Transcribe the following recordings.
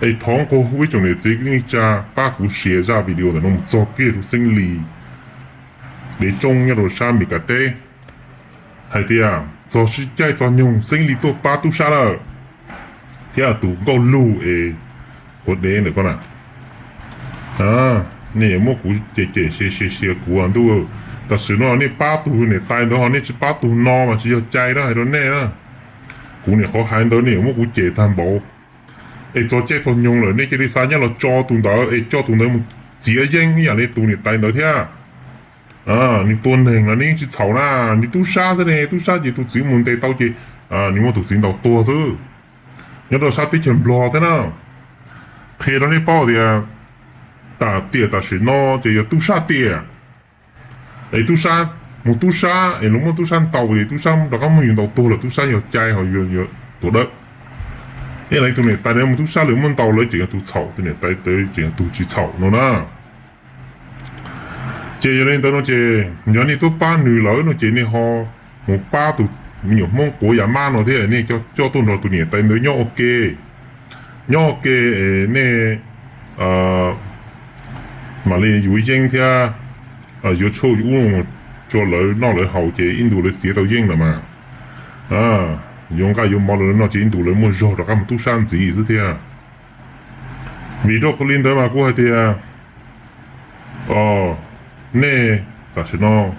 Es thov nqua hu ib tsoom niam txiv kwv tij neej tsa pab kuv share zaj video ntawm no mus txog kiag rau Xeeb Lis dev tsoob nyob rau sab Meskas teb hais tias txog sib caij txog nyoog Xeeb Lis tuaj pab tub sab lawm, thiab tus nkauj lug es quav dev ntawm ko na. Nej yuav muab kuv cem cem sia sia sia kuv ntuj, tam sim no nej pab tus niam tais ntawd ho nej tsis pab tus no mas tsis yog cai na, hais rau nej na. Kuv niam qhov hais ntawd nej yuav muab kuv cem tag npaum. Es txog caij txog nyoog lawm nej cia li xa nyiaj los tso tus ntawd es coj tus ntawd mus txiav yeej ib yam li tus niam tais ntawd thiab. Nws tua neeg los nws yeej tsis txhaum na, nws tub sab xwb ne, tub sab ces tus txiv mus ntes tau ces nws muab tus txiv ntaus tuag xwb. Nyob rau sab teb chaws Nplog thiab na, qhia rau nej paub tias tam tiam tam sim no ces yog tub sab tiam. Es tub sab mus tub sab es luag muab tub sab ntaus ces tub sab rov qab muab yus ntaus tuag lawm, tub sab yog cai ho yus tuag dawb. Ib yam li tus niam tais mus tub sab lawv muab ntaus lawv tseem yog tus txhaum, tus niam tais tseem yog tus tsis txhaum no na. Ces yog li ntawd no ces yog nej tuaj pab nws lawm no ces nej ho mus pab tus me nyuam Hmoob quav yav mab no thiab, nej coj tuaj nrog tus niam tais ntawd nyob ua ke, nyob ua ke es nej mam li yuav yeeb thiab yuav tshuaj yuav ub mus rau lawv noj lawv haus ces ib ntus lawv txiav tau yeej lawm mas, yuav nqaij yuav mov rau lawv noj ces ib ntus lawv muaj zog rov qab mus tub sab ntxiv xwb thiab. Vim rau qhov li ntawd mas kuv hais tias nej tam sim no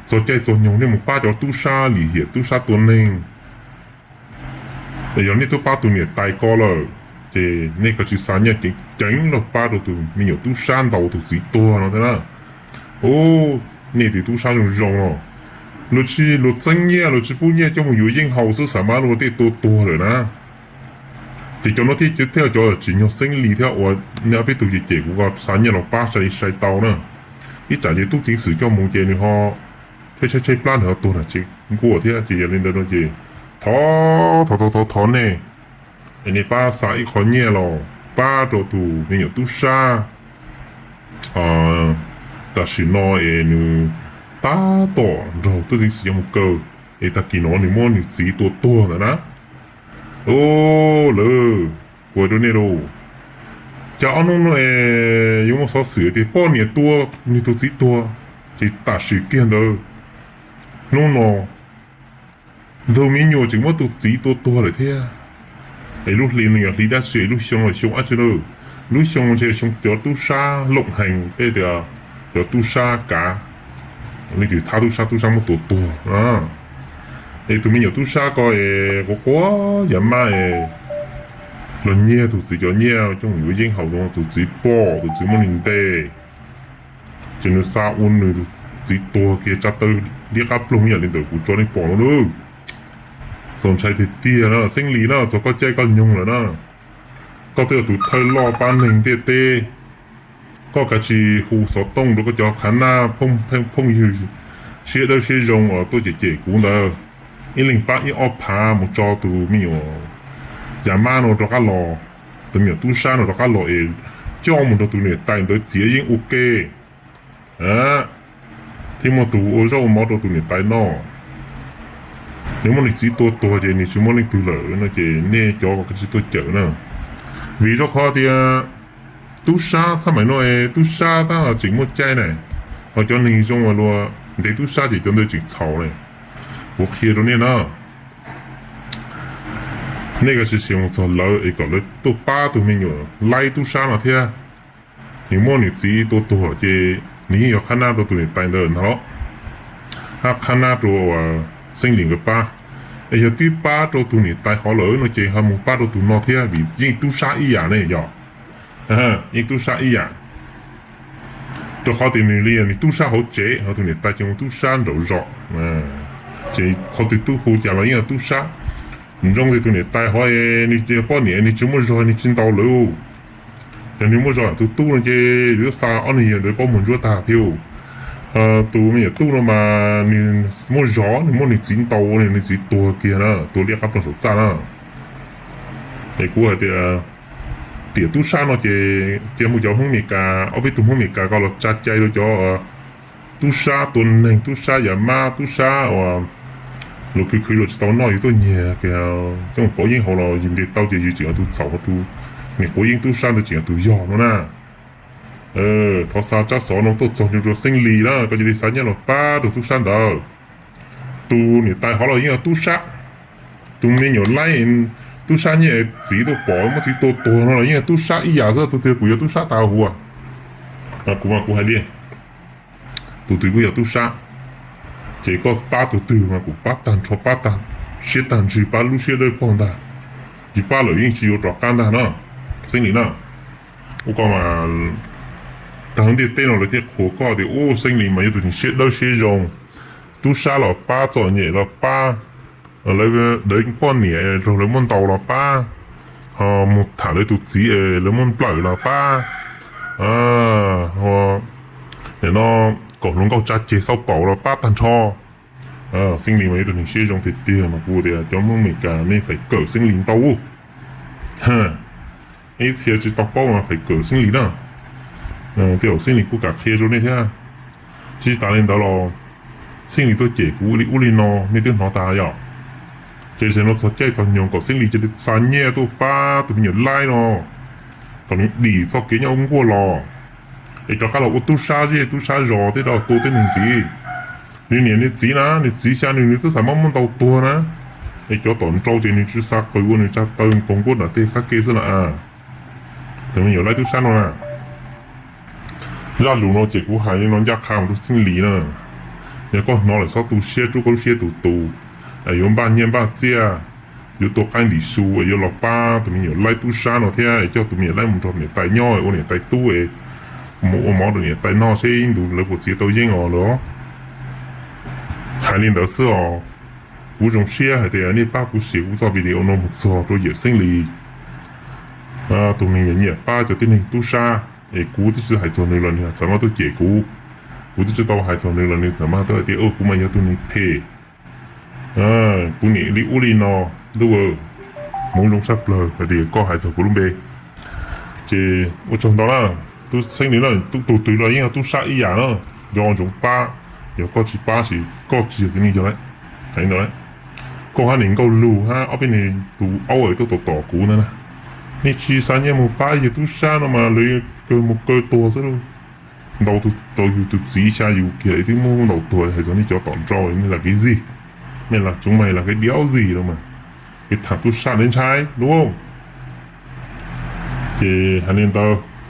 txog caij txog nyoog nej mus pab cov tub sab lim hiam tub sab tua neeg. Yog nej tuaj pab tus niam tais ko lawm ces nej kav tsij xa nyiaj ceev ceev los pab rau tus me nyuam tub sab ntaus tus txiv tuag no thiab na. Ub, nej tus tub sab zoo zoo no, luag tsis luag txeeb nyiaj luag tsis pub nyiaj coj mus yuav yeej haus xwb xav mas luag tej tua tuag lawm na. Ces cov no thiaj thiaj cov tsim nyog Xeeb Lis thiab uas nej ob peb tug ces cem kuv ko xa nyiaj los pab sai sai tau na. Ib tsam ces tub ceev xwm coj mus ces nws ho tshaib tshaib tshaib plab nws ho tuag na tsev nkuaj thiab ces yog li ntawd no ces thov thov thov thov nej, nej pab xa ib qho nyiaj los pab rau tus me nyuam tub sab tam sim no es nws tab tom nrog tub ceev xwm coj mus kaw, es tag kis no nws muab nws txiv tua tuag ntawd na. Lawv, kuv hais rau nej lauj, cas ob hnub no es yuav muaj xov xwm tias poj niam tua nws tus txiv tuag, ces tam sim kiag ntawd hnub no ntug me nyuam tseem muab tus txiv tua tuag lawm thiab. Es lub hli no yog hli dab tsi, lub xyoo los xyoo dab tsi na? Lub xyoo ntshe xyoo cov tub sab looj hees, tej tias cov tub sab kav, leej twg thab tub sab tub sab muab tua tuag. Es tus me nyuam tub sab ko es quav quav yav mab es los nyiag tus txiv cov nyiaj coj mus yuav yeeb haus no, tus txiv pom tus txiv muab nws ntes, ces nws xa ua nws tus txiv tuag kiag, tsa taw liab qab ploog ib yam li ntawm kuv tso nej pom no lauj. Txaus ntshai tiag tiag na Xeeb Lis na, txog koj caij koj nyoog lawm na. Koj twb yog tus thawj loj pab neeg ntiaj teb, koj kav tsij hu xov tooj rau koj cov qhav naj phooj ywg siab dawb siab zoo uas tuaj cem cem kuv ntawd, ib leeg pab ib ob phav mus tso tus me nyuam yav mab no rov qab los, tus me nyuam tub sab no rov qab los es coj mus nrog tus niam tais ntawd txiav yeeb ua ke, thiaj muaj tus ua zaub ua mov rau tus niam tais noj. Nws muab nws txiv tua tuag ces nws tsis muaj leej twg lawm no ces nej cov kav tsij tuaj cawm na. Vim rau qhov tias tub sab txhab maim no, tub sab tab tseem muaj caij na, ho cov neeg zoo uas luag ntes tub sab ces cov ntawd tseem txhaum na. Kuv qhia rau nej na, nej kav tsij sim mus txog lawv es kom lawv tuaj pab tus me nyuam laib tub sab no thiab. Nws muab nws txiv tua tuag ces nws yeej yog qhab nab rau tus niam tais ntawd ntag los, hab qhab nab rau Xeeb Lis nkawd pab. Es yog twb pab rau tus niam tais hov lawm no ces ho mus pab rau tus no thiab vim yeej tub sab ib yam ne yog, yeej tub sab ib yam. Rau qhov tias nws li nws tub sab hauv tsev ho tus niam tais ces mus tub sab nraum zos, ces qhov twg tub hu cas los yeej yog tub sab. Zoo tias tus niam tais hov nws poj niam nws tsis muaj zog nws tsis ntaus lawv. Yog nws muaj zog tus tub no ces yuav xa ob nws yawg ntawd pob muag ntsuab tag thiab. Tus me nyuam tub no mas nws muaj zog nws muab nws txiv ntaus nws txiv tuag kiag na, tuag liab qab ploog saum txaj na. Es kuv hais tias tiam tub sab no ces cia mus cov Hmoob Meskas, ob peb tug Hmoob Meskas ko los tsa cai rau cov tub sab tua neeg, tub sab yam mab, tub sab uas luag khwv khwv luag tsis tau noj yus tuaj nyiag, coj mus pauv yeeb haus los yus ntes tau ces yus tseem yog tus txhaum, tus Niam quav yeeb tub sab ntawd tseem yog tus yog no na. Thov xa tsab xov no tuaj txog rau Xeeb Lis na, koj cia li xa nyiaj los pab rau tub sab ntawd. Tus niam tais hov los yeej yog tub sab. Tus me nyuam laib tub sab nyiaj txiv tuaj pom muab txiv tua tuag no los yeej yog tub sab ib yam xwb, tus twg kuj yog tub sab tas huv. Kuv mas kuv hais tias tus twg kuj yog tub sab, ces koj pab tus twg mas kuv pab tag nrho, pab tag siab tag ntsws, pab lub siab dawb paug ntag. Tsis pab lawm yeej tsis yuav rov qab ntag no, Xeeb Lis na. Ua koj mas tag ntiaj teb no lawv thiaj qhuas koj tias ub, Xeeb Lis mas yog tus siab dawb siab zoo, tub sab los pab, txom nyem los pab, lawv dawv poj niam raug lawv muab ntaus los pab, ho mus tham lawv tus txiv es lawv muab nplawm los pab, nim no kom hluas nkauj tsa ceg xauj paum los pab tag nrho. Xeeb Lis mas yog tus neeg siab zoo tiag tiag mas kuv tias cov Hmoob Amelikas nej feem kawm Xeeb Lis ntau. Ib txhia tsis tau paub mas feem kawm Xeeb Lis na. Tej zaum Xeeb Lis kuj kam qhia rau nej thiab. Tsis tas li ntawd los Xeeb Lis tuaj cem kuv li ub li no nej twb hnov tas yom. Ces zaum no txog caij txog nyoog kom Xeeb Lis cia li xa nyiaj tuaj pab tus me nyuam laib no, kom nws dim txoj kev nyob ua nkuaj los, es rov qab los ua tub sab zej tub sab zos thiab rov tua tej neeg ntxiv. Nws niam nws txiv na, nws txiv xya nws nws twb xav muab muab ntaus tuag na. Es cov tom nrau ces nws tsis xav qws ua nws tsa taw nkaus nkuaj nram tej qab ke xwb las. Tus me nyuam laib tub sab no na, zaj lus no ces kuv hais li no ncaj qha mus rau Xeeb Lis na. Yog koj hnov lawm txhob tu siab, rub koj lub siab tus tus, yuav npaj nyiaj npaj txiaj, yuav tua qaib ntim su es yuav los pab tus me nyuam laib tub sab no thiab coj tus me nyuam laib mus nrog niam tais nyob ua niam tais tub es mus ua mov rau niam tais noj seb ib ntus lawv puas txiav tau yeeb os los. Hais li ntawd xwb os. Kuv zoo siab hais tias nej pab kuv share kuv txoj video no mus txog rau yawm Xeeb Lis. Tus neeg nyiam pab cov tib neeg tub sab, es kuv twb tsis hais txog nws los nws txawm mas tuaj cem kuv. Kuv twb tsis tau hais txog nws los nws txawm mas tuaj hais tias kuv mas yog tus neeg phem, kuv niam li ub li no. Ntuj, Hmoob zoo tshaj plaws hais tias koj hais txog kuv lub npe. Ces ua tsaug ntau na. Tub Xeeb Lis na, tus twg los yeej yog tub sab ib yam na. Nco ntsoov pab, yog koj tsis pab ces koj tsis yog txiv neej yog lawm. Hais ntawd, koj hab niam Nkauj Lug hab ob peb niag tus aub es tuaj tom tom kuv ntawd na, nej tsis xa nyiaj mus pab yawg tub sab no mas lawv kawg mus kaw tuag xwb lauj. Ntaus tau yus tus txiv xya yus kiag twb muab ntaus tuag, hais txog nej cov tom nrau nej lam kev zig, nej lam tsoov mas lam kev diaub zig los mas, kev tham tub sab ntawd ntshai lauj. Ces hais li ntawd,